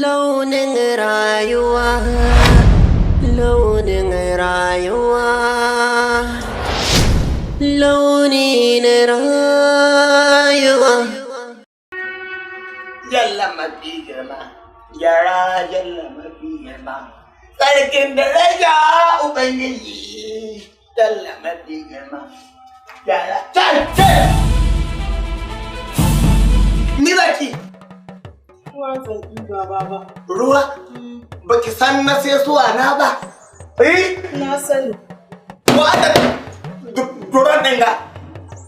Launin rayuwa, launin rayuwa, launi na rayuwa. Jalla mafi girma, gyara jalla mafi girma. Sarkin daraja Ubangiji, jalla mafi girma. Gyara, can, can! Ni zaki? Ruwa zan ɗiba, baba. Ruwa? Baki san na sai suwa na ba? Eh? Na sani. Wa'anda duran ɗin ga?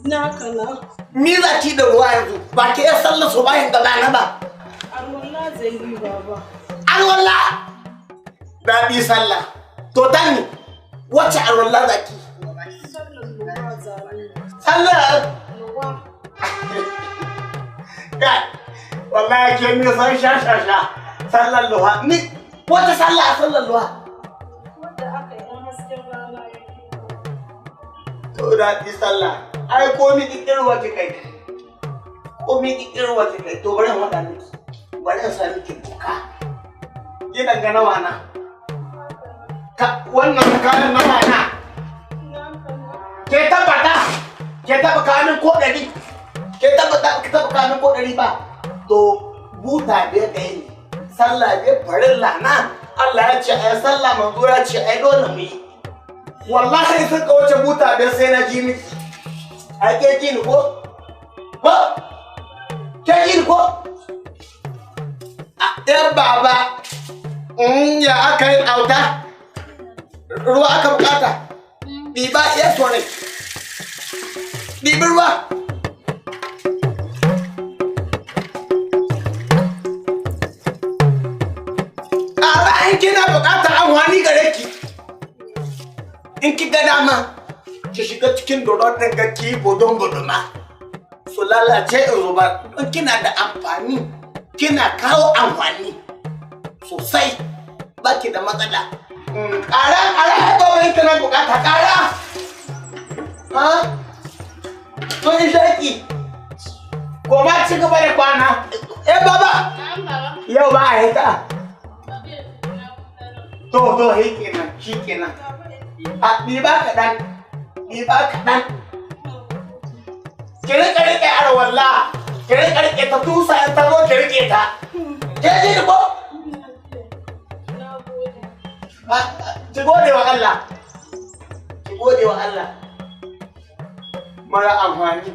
Na kana. Ni zaki da ruwa yanzu, ba ki iya sallar su bayan gaba na ba. Arwala zan yi, baba. Alwala! Daɗi sallah. To tani, wacce alwala zaki? Sallar ruwa zan yi. Sallar? Ruwa. Kai, wallahi ke ni san sha sha sha. Sallar luha. Ni wata sallah sallar luha. Wadda aka yi in hasken rana ya fito. To daɗi sallah. Ai komi kikirwa ki kai. Komi kikirwa ki kai. To bari in faɗa miki. Bari in sa miki doka. Gidan ga nawa na. Ka wannan kayan nawa na. Na kana. Ke tabbata. Ke taba kamin ko ɗari. Ke tabbata ke taba kamin ko ɗari ba. To buta biyar da yini. Sallah biyar farilla na. Allah ya ce ai sallah, manzo ya ce ai dole mu yi. Wallahi sun ka wuce buta biyar sai na ji miki. Ai ke ji ni ko? Ba? Ke ji ni ko? A yar baba. Ya aka yi auta? Ruwa aka bukata. Ɗiba iya tore. Ɗibi ruwa. Ƙara in kina buƙatar amfani gare ki. In ki ga dama, ki shiga cikin doron ɗin ga ki bodon bodoma. Su lalace in zubar. In kina da amfani, kina kawo amfani sosai. Ba ki da matsala. Ƙara, ƙara, ai ba wani kina buƙata, ƙara. Ha? Sun yi shaki. Koma ci gaba da kwana. Eh baba. Yau ba a hita. To, to, shi kenan, shi kenan. A ɗiba kaɗan, ɗiba kaɗan. Ki riƙa riƙe arwalla, ki riƙa riƙe ta tusa in ta zo ki riƙe ta. Ke ji ni ko? Na gode. Ki gode wa Allah. Ki gode wa Allah. Mara amfani.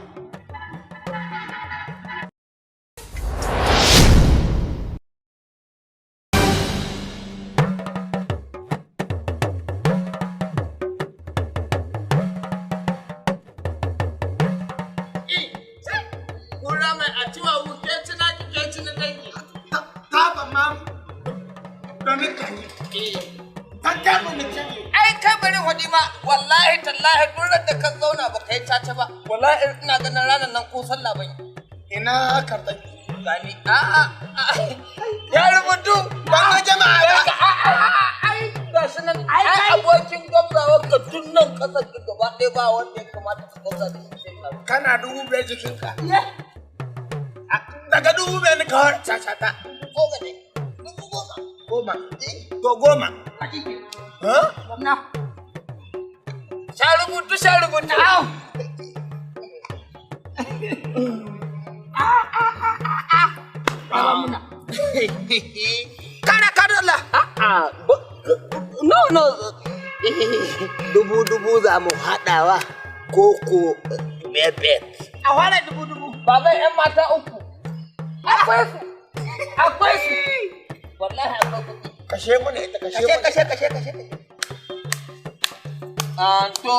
Kura mai a ciwa wuke ci na kike ci na dangi. Ta ba ma da ni kan yi. Ta kama ni kan yi. Ai kai bari hudi ma, wallahi tallahi duk ran da ka zauna ba kai caca ba. Wallahi ina ganin ranar nan ko sallah ban yi. Ina karɓar. Gani a'a ya rubutu. Ban ga jama'a ba. Ai gashi nan, ai abokin gwamzawa ka tun nan kasar ka gaba ɗaya ba wanda ya kamata ka gwamza da shi sai ka. Kana 5,000 jikinka. Daga 5,000 ni kawar cacata. 10,000 ne. 10,000. 10. To 10. Ha? Gwamna. Sha rubutu, sha rubutu. Au. Kara kara la. No no. 1,000 za mu haɗawa ko ko bebe. A fara 1,000. Baban yan mata uku. Akwai su. Akwai su. Wallahi akwai kuɗi. Kashe mana ita, kashe mana. Kashe kashe kashe kashe. To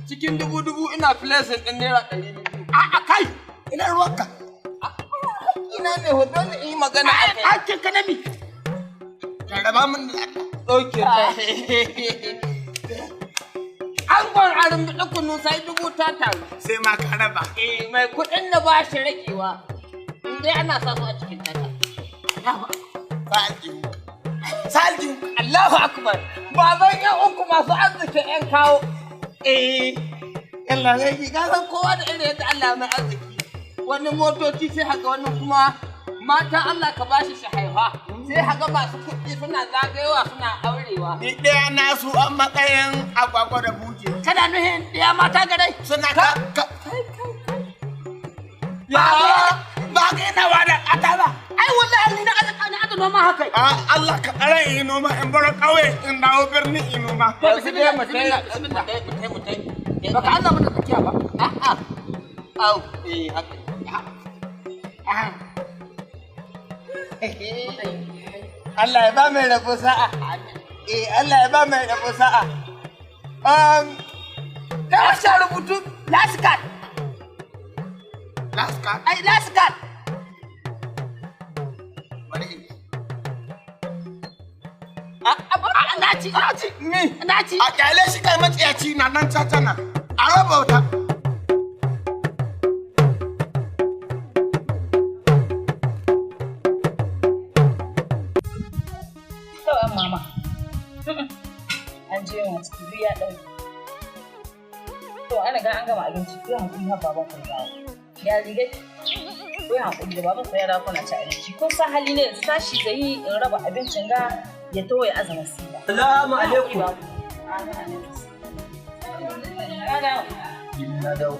cikin 1,000 ina placing ɗin ₦200. A'a kai, ina ruwanka. Ina ne hoto ne in yi magana a kai. Hakkin ka na mi. Raba min da Allah. Okay. Angon arin kunu sai 1,000 ta taru. Sai ma ka raba. Eh, mai kuɗin da ba shi ragewa. In dai ana sa su a cikin tata. Sa aljihu. Sa aljihu. Allahu akbar. Baban yan uku masu arziki yan kawo. Eh, Allah sarki, ka san kowa da irin yadda Allah mai arziki. Wani motoci sai haka, wani kuma mata Allah ka bashi shi haifa. runfa sai haka masu kuɗi suna zagayowa suna aurewa. Ni ɗaya na su an matsayin agwagwa da buje. Kana nuhin ɗiya mata garai? Suna ka ka. Ba ka ina wa da ƙata ba. Ai wallahi ni na aza noma haka. A Allah ka ƙara in yi noma in bar ƙauye in dawo birni in noma. To bismillah bismillah bismillah. Baka Allah mata tsakiya ba. A'a. Au eh haka. Allah ya ba mai rabo sa'a. Eh Allah ya ba mai rabo sa'a. Da sha rubutu last card. Last card. Ai last card. Bari in. A na ci na ci. Ni. Na ci. A kyale shi kai matsiyaci na nan caca na. A raba wuta. Kawai mama. An je yawan ciki duk ya ɗauke. To an riga an gama abinci ku yi hankuri har baban ku dawo. Ya riga ku yi hankuri da baban ku ya dawo kuna ci abinci. Kun san hali ne yanzu tashi zai yi in raba abincin ga ya taho ya azama siya. Salamu alaikum. Ya dawo. Na dawo.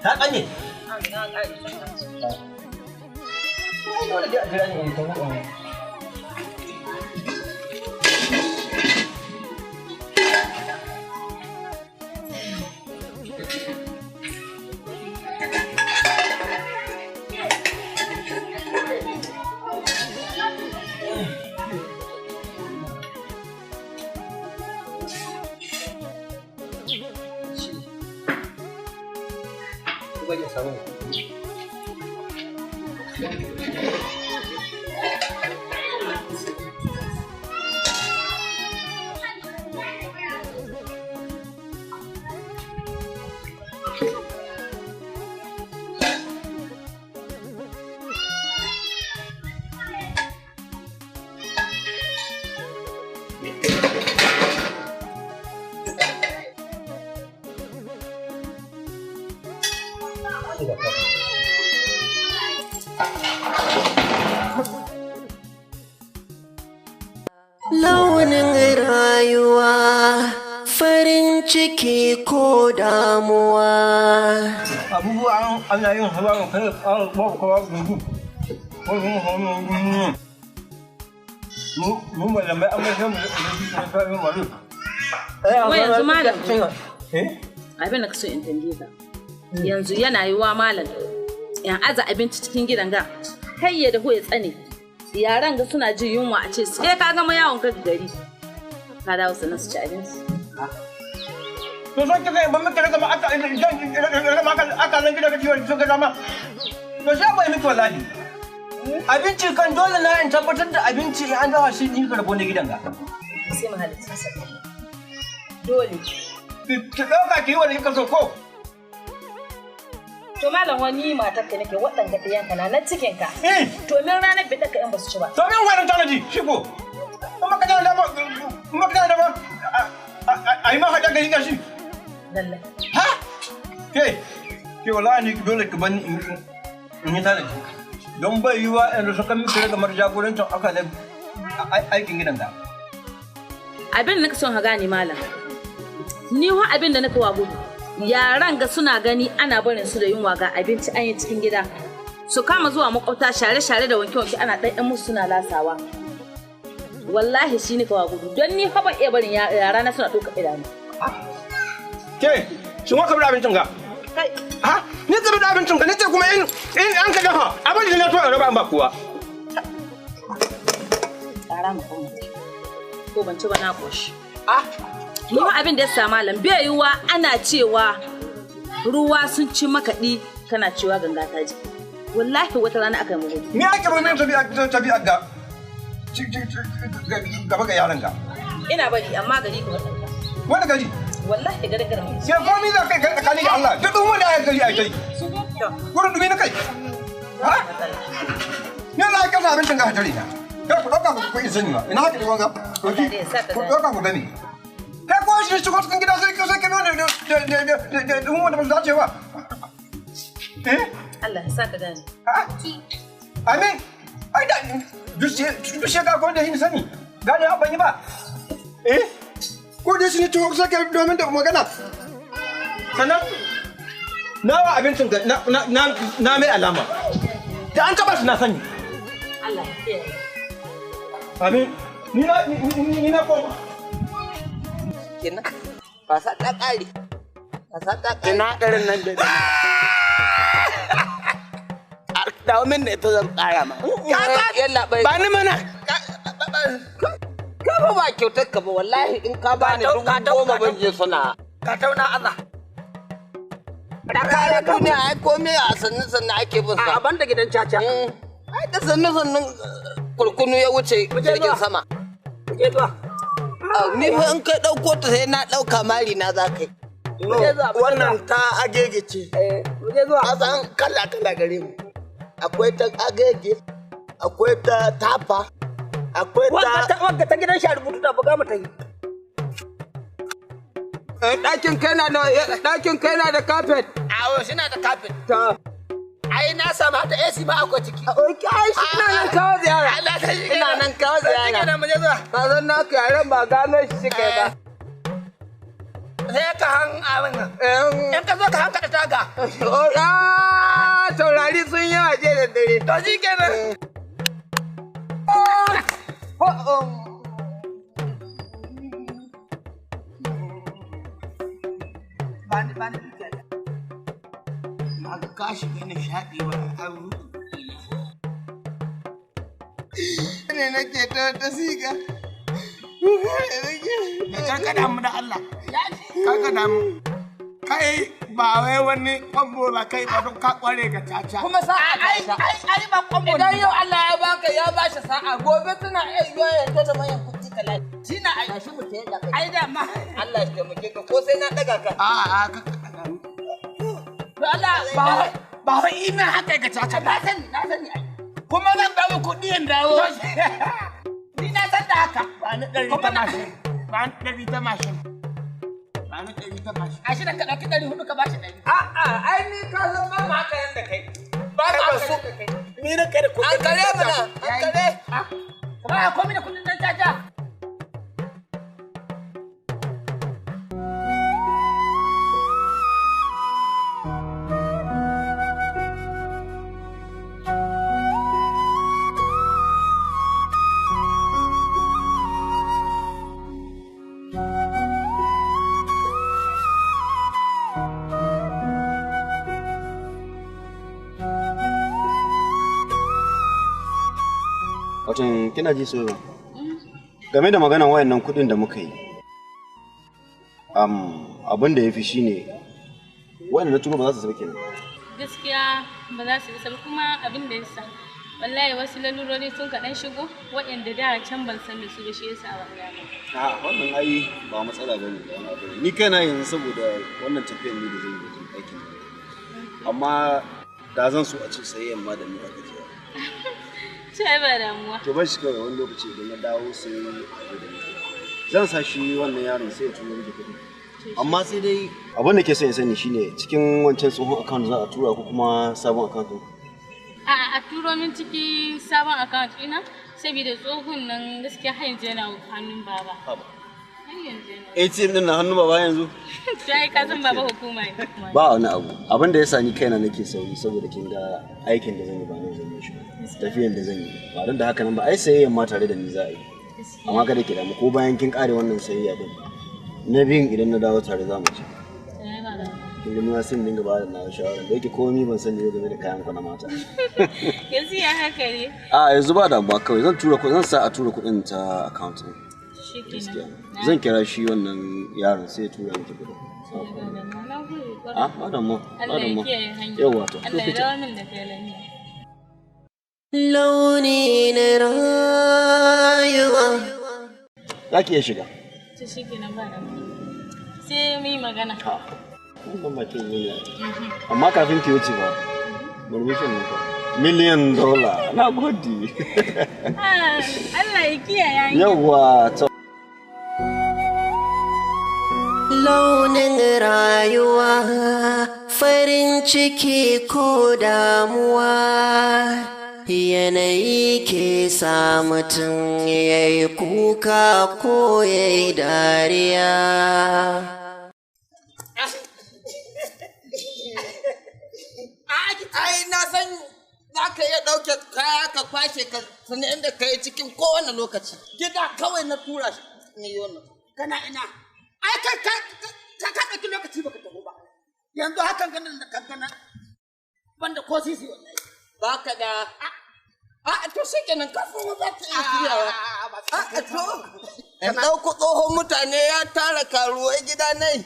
Ta kane. An riga an ƙare cin abinci. Ai dole dai a jira ni in taho in. Ku bari in samu. Launin rayuwa farin ciki ko damuwa. Abubuwa ana yin hawa kai babu kowa gugu. Ko kuma hawa gugu. Mu malamai an mai mu da mu. Wai yanzu malam. Eh? Abin da ka so in tambaye ka. Yanzu yana yiwa malam in aza abinci cikin gidan ga har ya dahu ya tsane. Yaran ga suna jin yunwa a ce sai ka gama yawon ka gari. Ka dawo sannan su ci abinci. To son kika ban miki rage ma aka rage ma aka nan gida kaji wani suka zama. To sai bai miki wallahi. Abinci kan dole na in tabbatar da abinci in an dafa shi ni karbo ne gidan ga. Sai mu halitta sa. Dole. Ki dauka ki yi wani kika so ko. To malam wani matar ka nake waɗanda ɗiyanka na nan cikin ka. Eh. To min ranar bi ka in ba su ci ba. To min wannan tanaji shi ko. Kuma ka da dama kuma ka da dama a yi ma haɗa gari gashi. Lallai. Ha? Ke ke wallahi ni dole ki bani in yi tanaji. Don bai yiwa yanzu sun kan miki rage mar jagorancin aka aikin gidan ga. Abin da nake son ka gane malam. Ni wa abin da nake wa gudu. Yaran ga suna gani ana barin su da yunwa ga abinci an yi cikin gida. Su kama zuwa makwabta share-share da wanke-wanke ana ɗan musu suna lasawa. Wallahi shi nika wa gudu don ni fa ban iya barin yara na suna ɗauka idanu. Ke, shin wa ka bi abincin ga? Kai. Ha? Ni ka bi abincin ga, ni ce kuma in an ka dafa, abin da na to in raba an ba kowa. Ƙara mu kuma. Ko ban ci ba na ƙoshi. Ah. Ni ma abin da ya sa malam bai yiwuwa ana cewa ruwa sun ci makaɗi kana cewa ganga ta ji. Wallahi wata rana aka yi mu gudu. Ni ake ba min tabi'a ga gaba ga yaran ga. Ina bari amma gari ka waɗanda. Wani gari? Wallahi gari gari mu. Sai komi za kai kai tsakani da Allah duk wanda ya gari ai kai. Gurin dumi na kai. Ha? Ni na kasa abincin ga hatari na. Kai ku ɗauka ku izini ba. Ina haka ne wanga? Ku ɗauka ku gani. Kai ko shi shigo cikin gida sai sai ka nuna da wanda ba su dace ba. Eh? Allah ya sa ka gane. Amin. Ai da duk shekara ko da shi sani. Gane ban yi ba. Eh? Ko dai shi ne tuwo sake domin da magana. Sannan na wa abincin ga na mai alama. Da an taba shi na sani. Allah ya kiyaye. Amin. Ni na koma. Kenan. Ba sa ta kare. Ba sa ta kare. Ina ɗarin nan da dawo min da ita zan ƙara ma. Yalla bai. Ba ni mana. Ka ba ba kyautar ka ba wallahi in ka ba ni 10,000 ban je suna. Ka tauna Allah. Kaya duniya ai komai a sannu sannu ake bin sa. A ban da gidan caca. Ai da sannu sannu kurkunu ya wuce jirgin sama. Je zuwa. Ni fa in ka ɗauko ta sai na ɗauka mari na za ka yi. Wannan ta agege ce. A san kala kala gare mu. Akwai ta agege, akwai ta tafa, akwai ta... Wagga ta gidan sha rubutu ta buga mu ta yi. Ɗakin kai na da ɗakin kai na da carpet. Awo shi na da carpet. Ta. Ai na samu hata AC ma akwai ciki. Oke ai shi ina nan kawo ziyara. Ina nan kawo ziyara. Shi kenan mu je zuwa. Ka san na ka yaran ba gano shi suka yi ba. Sai ka han abin nan. In ka zo ka hanka da taga. Taurari sun yi waje da dare. To shi kenan. Bani bani ba ka shiga nishaɗi ba an ne nake ta wata siga. Kar ka damu da Allah. Kar ka damu. Kai ba wai wani kwambo ba kai ba don ka kware ga caca. Kuma sa'a ai ai ai ba kwambo. Idan yau Allah ya baka ya bashi sa'a gobe suna iya yiwa ya ta da manyan kuɗi kala. Shi na ai shi mu tayi da kai. Ai da ma. Allah ya taimake ka ko sai na daga ka. A'a a ka daga ni. To Allah ba wai ina haka ga caca. Na sani na sani ai. Kuma zan dawo kuɗi in dawo. Ni na san da haka. Ba ni ɗari ta mashin. Ba ni ɗari ta mashin. Ba ni ɗari ta mashin. A shi da ka ɗauki 400 ka bashi 100. A'a ai ni ka san ba mu haka yanda kai. Ba mu haka yanda kai. Ni na kai da kuɗin. An kare mana an kare. Ba a komi da kuɗin dan caca. Watan kina ji soyayya? Game da maganan wayannan kuɗin da muka yi. Abin da ya fi shine wayannan na turo ba za su sauke kenan. Gaskiya ba za su isa ba kuma abin da yasa wallahi wasu lalurori sun kaɗan shigo waɗanda da can ban san da su ba shi yasa ban gane. A wannan ai ba matsala bane ba wani abu. Ni kaina yanzu saboda wannan tafiyar ni da zan yi wajen aikin. Amma da zan so a ce sayayyan ma da ni aka je. Sai ba damuwa. To bar shi kawai wani lokaci idan na dawo sai a da ni. Zan sa shi wannan yaron sai ya turo miki kuɗi. Amma sai dai abin da ke son in sani shine cikin wancan tsohon account za a tura ko kuma sabon account ɗin? A'a a turo min ciki sabon account ɗina saboda tsohon nan gaskiya har yanzu yana hannun baba. Har yanzu yana. ATM din na hannun baba yanzu? To ai ka san baba hukuma ne. Ba wani abu. Abin da ya sa ni kaina nake sauri saboda kin ga aikin da zan yi ba nan zan yi shi ba. Tafiyan da zan yi ba don da haka nan ba ai sayayyan ma tare da ni za a yi. Amma kada ki damu ko bayan kin kare wannan sayayya din. Na biyun idan na dawo tare za mu ci. Kin ga ni sai dinga ba da na shawara da yake komai ban sani ba game da kayan ku na mata. Yanzu ya haka ne. A yanzu ba damuwa kawai zan tura zan sa a tura kuɗin ta account ɗin. Shikenan. Zan kira shi wannan yaron sai ya tura miki kuɗin. Ah, ba damuwa. Ba Allah ya damuwa. kiyaye hanya. Yawwa to. Allah ya dawo min da kai lafiya. Launi na rayuwa. Za ki iya shiga. To shikenan ba damuwa. Sai mu yi magana. Wannan bakin ne. Amma kafin ki wuce ba. Murmushin nan fa. Million dollar. Na gode. Ah, Allah ya kiyaye hanya. Yawwa to. Launin rayuwa farin ciki ko damuwa Yanayi ke sa mutum ya yi kuka ko ya yi dariya. Ai na san za ka iya ɗauke kaya ka kwashe ka sani inda ka yi cikin kowane lokaci. Gida kawai na tura shi ne yono. Kana ina? Ai kai ka ka ɗauki lokaci baka taho ba. Yanzu hakan ganin da kankana banda ko sisi wallahi. Baka da a to shi kenan kafin za ta iya shiryawa. A to in ɗauko tsohon mutane ya tara karuwai gida nai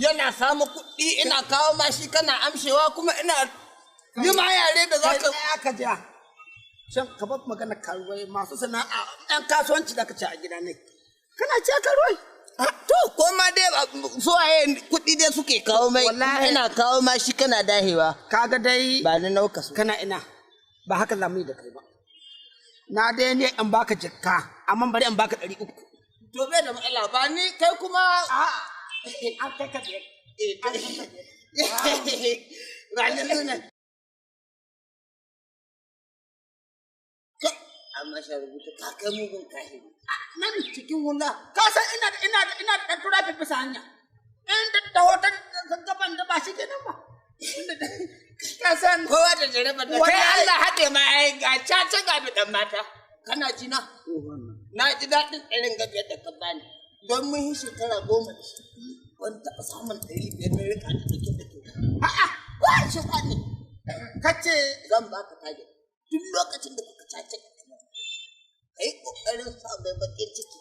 yana samu kuɗi ina kawo mashi kana amshewa kuma ina yi ma yare da za ka tsaya ka ja. Shan ka bar magana karuwai masu sana'a ɗan kasuwanci da ka ci a gida ne. Kana ci a karuwai? To ko ma dai suwaye kuɗi dai suke kawo mai ina kawo mashi kana dahewa. Kaga dai ba ni nauka su. Kana ina ba haka za mu yi da kai ba. Na dai ne in baka jikka amma bari in baka 300. To bai da matsala ba ni kai kuma an kai ka biyar. Ba ni nuna. Amma sha rubuta ka kai mugun kahiri. Nan cikin hula. Ka san ina da ina da ina da ɗan turafi bisa hanya. In da taho ta gaban da ba shi kenan ba. Ka san kowa da jaraba da kai Allah haɗe ma ai ga caca ga biɗan mata. Kana ji na? Na ji daɗin irin gabiyar da ka bani. Don mun yi shekara 10 da shi. Ban taɓa samun 500 na riƙa da take da ke. A'a, ba shi ne. Kace zan baka target. Duk lokacin da kuka caca ka yi ƙoƙarin sa mai baƙin ciki.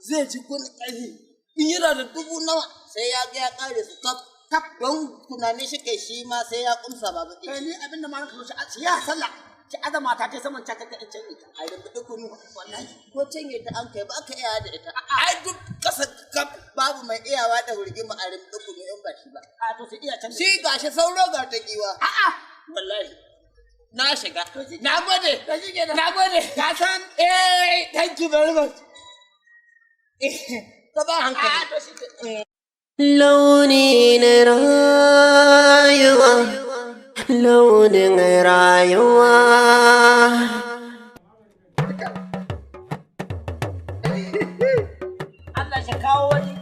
Zai ci kun ƙarfi. In yana da 1000 nawa sai ya ga ya ƙare su kaf. Kaf don tunanin shi kai shi ma sai ya kumsa ba baƙin ciki. Ni abin da ma na shi ya sallah. Ki azama ta ta saman caca ka in canye ta. A rubuta kunu wallahi ko canye ta an kai ba ka iya da ita. Ai duk kasa kaf babu mai iyawa da hurgima a rubuta kunu in ba shi ba. A to sai iya canye. Shi gashi sauro ga ta giwa. A'a wallahi. Na shiga. Na gode. Na gode. Ka san eh thank you very much. Ka ba hankali. A to shi Launi na rayuwa, launin rayuwa. Allah shi kawo wani.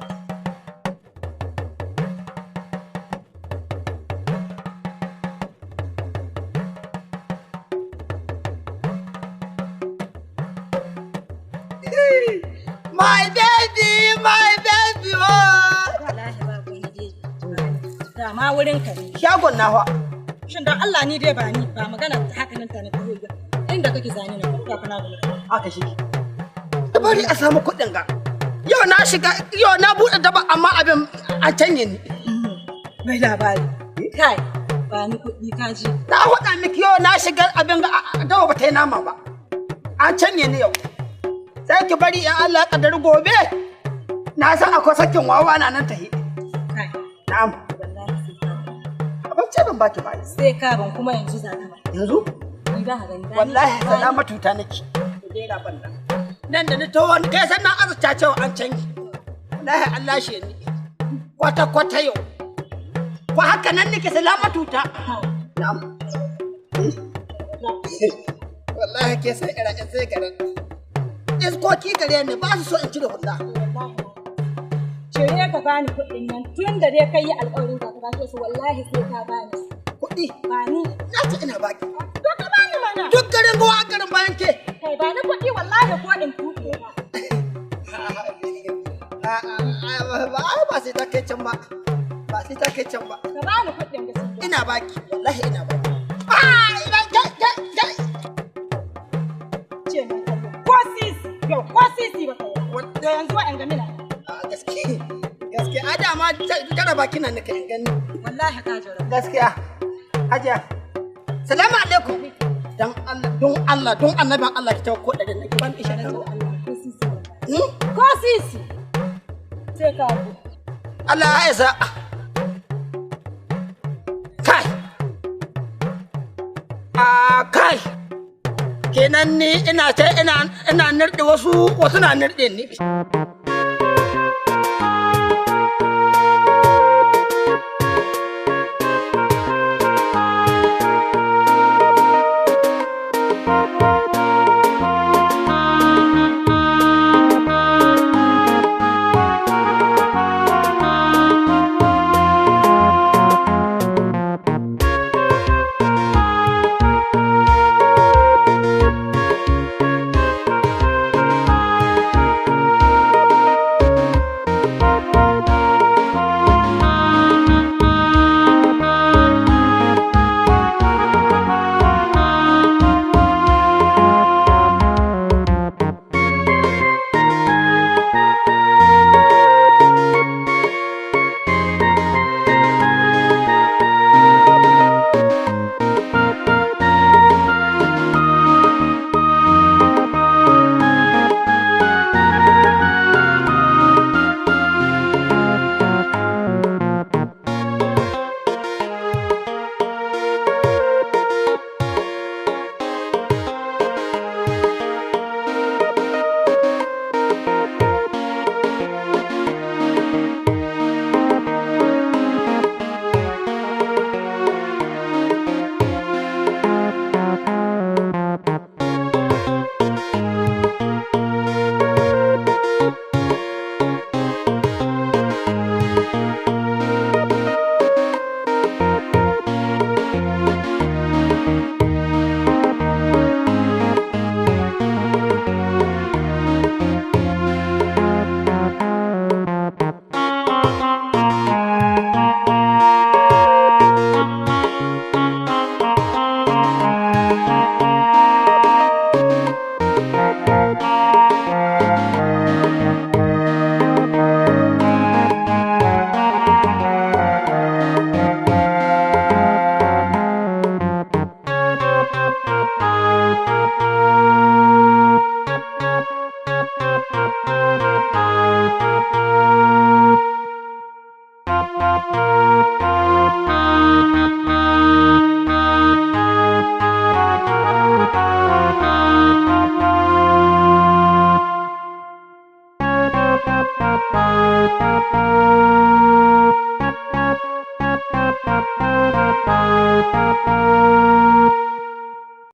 My baby, my baby, oh. Wallahi babu wani baby. Dama wurin ka ne. Shagon nawa. Shin don Allah ni dai ba ni ba magana ta haka nan ta na taho ba. Inda kake zane na kuma kana da mutum. Haka shi. Bari a samu kuɗin ga. Yau na shiga, yau na buɗe daba amma abin an canye ni. Bai labari. Kai, ba ni kuɗi ka ji. Na faɗa miki yau na shiga abin ga dawa ba ta yi nama ba. An canye ni yau. Sai ki bari in Allah ya kaddari gobe. Na san akwai sakin wawa na nan tahi. Kai. Na'am. Wallahi sai ka. Abin ce ban baki ba. Sai ka ban kuma yanzu za ka ba. Yanzu? Ni ba ka gani. Wallahi salamatu ta nake. Ku ban nan. Nan da ni taho ni kai sannan azurta cewa an canji. Wallahi Allah shi ni. Kwata kwata yau. Ko haka nan nake salamatu ta. Na'am. Wallahi ke sai ira sai garan. Iskoki gare ni ba su so in cire hulla. Cire ka bani kuɗin nan tun da dai kai yi alƙawarin ka ba su wallahi sai ka bani su. Kuɗi? Ba ni. Na ce ina baki. To ka bani mana. Duk garin gowa a garin bayan ke. Kai ba ni kuɗi wallahi ko in tuɓe ka. Ba sai ta kai can ba. Ba sai ta kai can ba. Ka bani kuɗin gaskiya. Ina baki wallahi ina baki. Ah ina kai kai kai. Ce na kallo. Ko sisi yau ko sisi ba kai. To yanzu wa'an ga mina. A gaske gaske a dama jaraba kina nika in gani. Wallahi ka jaraba. Gaskiya. Hajiya. Salamu alaikum. Dan Allah don Allah don annabin Allah ki tawo ko da nake ban isha Allah ko sisi. Ko sisi. Sai ka ku. Allah ya isa. Kai. A kai. Kenan ni ina ce ina ina nirɗe wasu wasu na nirɗe ni. Thank you.